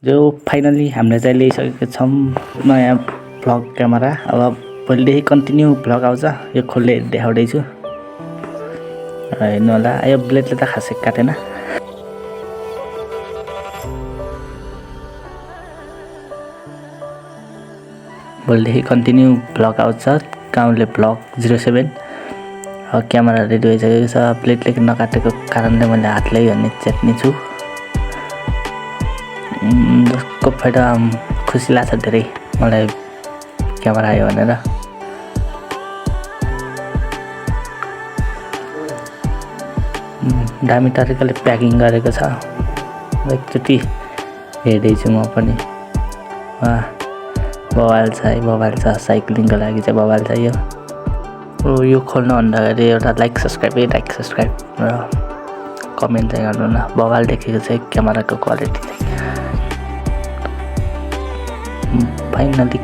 जो फाइनली हामीले चाहिँ ल्याइसकेको छौँ नयाँ भ्लग क्यामेरा। अब भोलिदेखि कन्टिन्यू भ्लग आउँछ। यो खोल्दै देखाउँदैछु, हेर्नु होला। यो ब्लेडले त खासै काटेन। भोलिदेखि कन्टिन्यू भ्लग आउँछ, गाउँले भ्लग 07। क्यामेरा रेडी भइसकेको छ। प्लेटले नकाटेको कारणले मैले हातले हेर्ने चेट्ने छु। जसको फाइदा खुसी लाग्छ धेरै मलाई क्यामेरा आयो भनेर। दामी तरिकाले प्याकिङ गरेको छ। एकचोटि हेर्दैछु म पनि। बवाल छ है, बवाल छ। साइक्लिङको लागि चाहिँ बवाल छ यो। यो खोल्नुभन्दा अगाडि एउटा लाइक सब्सक्राइब र कमेन्ट चाहिँ गर्नु न। बवाल देखेको चाहिँ क्यामेराको क्वालिटी चाहिँ। फाइनली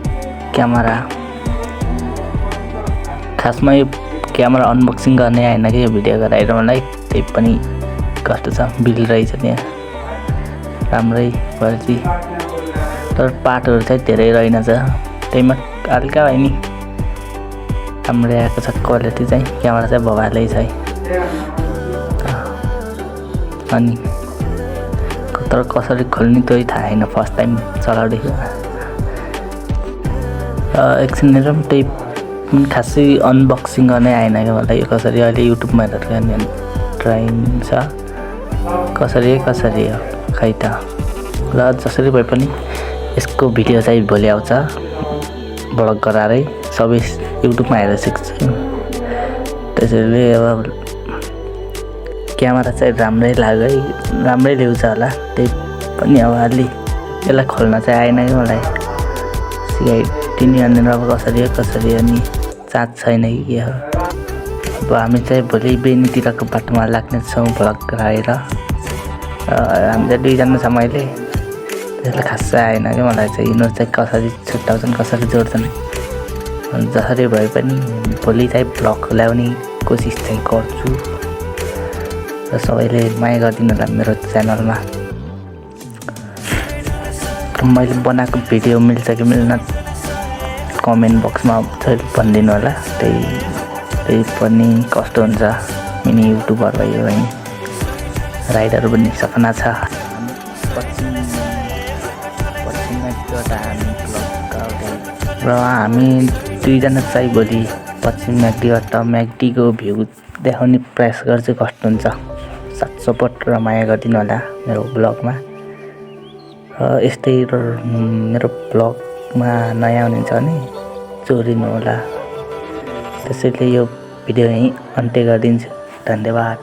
क्यामेरा, खासमा यो क्यामेरा अनबक्सिङ गर्ने आएन कि यो भिडियो गराएर मलाई। त्यही पनि कस्तो छ, बिल रहेछ त्यहाँ राम्रै क्वालिटी, तर पार्टहरू चाहिँ धेरै रहेनछ। त्यहीमा हल्का भयो नि, राम्रै आएको छ क्वालिटी चाहिँ। क्यामेरा चाहिँ बवालै छ है। अनि तर कसरी खोल्ने त्यही थाहा छैन, फर्स्ट टाइम चलाउँदैछु। एकछिन हेरौँ। त्यही खासै अनबक्सिङ गर्नै आएन क्या मलाई। यो कसरी अहिले युट्युबमा हेरेर गर्ने ट्राइङ छ, कसरी हो खै त। र जसरी भए पनि यसको भिडियो चाहिँ भोलि आउँछ भ्लग गराएरै। सबै युट्युबमा हेरेर सिक्छु। त्यसैले अब क्यामेरा चाहिँ राम्रै लाग्यो है, राम्रै ल्याउँछ होला। त्यही पनि अब अलि यसलाई खोल्न चाहिँ आएन कि मलाई। सिकाइदिने अनि अब कसरी अनि चार्ज छैन कि के हो। अब हामी चाहिँ भोलि बेनीतिरको बाटोमा लाग्नेछौँ भ्लग गराएर। हामी चाहिँ दुईजना छ मैले। त्यसले खासै आएन कि मलाई चाहिँ। यिनीहरू चाहिँ कसरी छुट्याउँछन्, कसरी जोड्छन्। जसरी भए पनि भोलि चाहिँ भ्लग ल्याउने कोसिस चाहिँ गर्छु। र सबैले माया गरिदिनु होला मेरो च्यानलमा। मैले बनाएको भिडियो मिल्छ कि मिल्न कमेन्ट बक्समा भनिदिनु होला। त्यही पनि कस्तो हुन्छ, मिनी युट्युबर भयो है। राइडर बन्ने सपना छ। र हामी दुईजना चाहिँ भोलि पश्चिम म्याग्दीको भ्यू देखाउने प्रयास गर्छु। कस्तो हुन्छ, साथ सपोर्ट र माया गरिदिनु होला मेरो ब्लगमा। यस्तै मेरो ब्लगमा नयाँ हुनुहुन्छ भने जोडिनु होला। त्यसैले यो भिडियो यहीँ अन्त्य गरिदिन्छु। धन्यवाद।